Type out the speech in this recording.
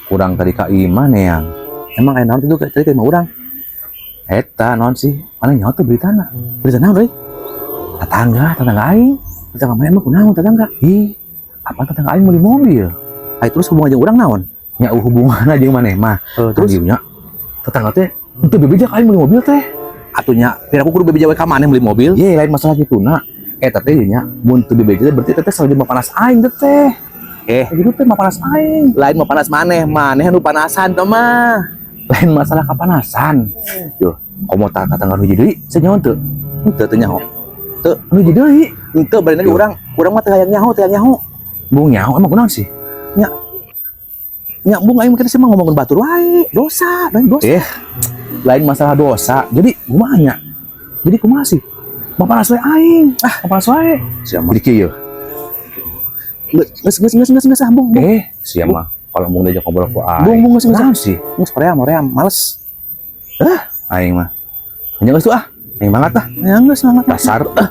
Urang tadi ka imah neang. Emang aya naon itu tadi ka imah urang? Eta naon sih? Mana nyaho tuh beritana? Berita naon euy? Tetangga, tetangga aing. Tetangga mana emang kunaon tetangga? Ih, apa tetangga aing beli mobil? Ai terus hubungan jeung urang naon? Nya hubungan aja maneh mah. Terus terus nya tetangga teh teu bebeja ka aing beli mobil teh. Atuh nya pira aku kudu bebeja we ka maneh beli mobil? Ye, lain masalah gitu na. Eta teh nya mun teu bebeja teh berarti teh selalu panas aing teh teh. Eh, Gitu teh mah panas aing. Lain mah panas maneh, maneh anu panasan teh mah. Lain masalah kapanasan. Yo, komo tetangga nu hiji deui, sia nyaho teu? Henteu, teu nyaho. Teu. Nu hiji deui. Henteu bari lagi urang, urang mah teu hayang nyaho, teu hayang nyaho. Bung nyaho emang kunaon sih? Nya nya bung aing mah sih mah ngomongin batur wae, dosa, dan dosa. Eh, lain masalah dosa. Jadi kumaha nya? Jadi kumaha sih? Mah panas wae aing. Ah, mah panas wae. Sia mah. Jadi kieu. Geus geus geus geus geus ah, bung, bung. Eh, sia mah kalau mau diajak ngobrol ku aing. Bung, bung, geus geus. Kunaon sih? Geus hoream, hoream, males. Aing mah. Hanya geus tuh ah. Aing banget ah. Ya geus semangat. Dasar ah.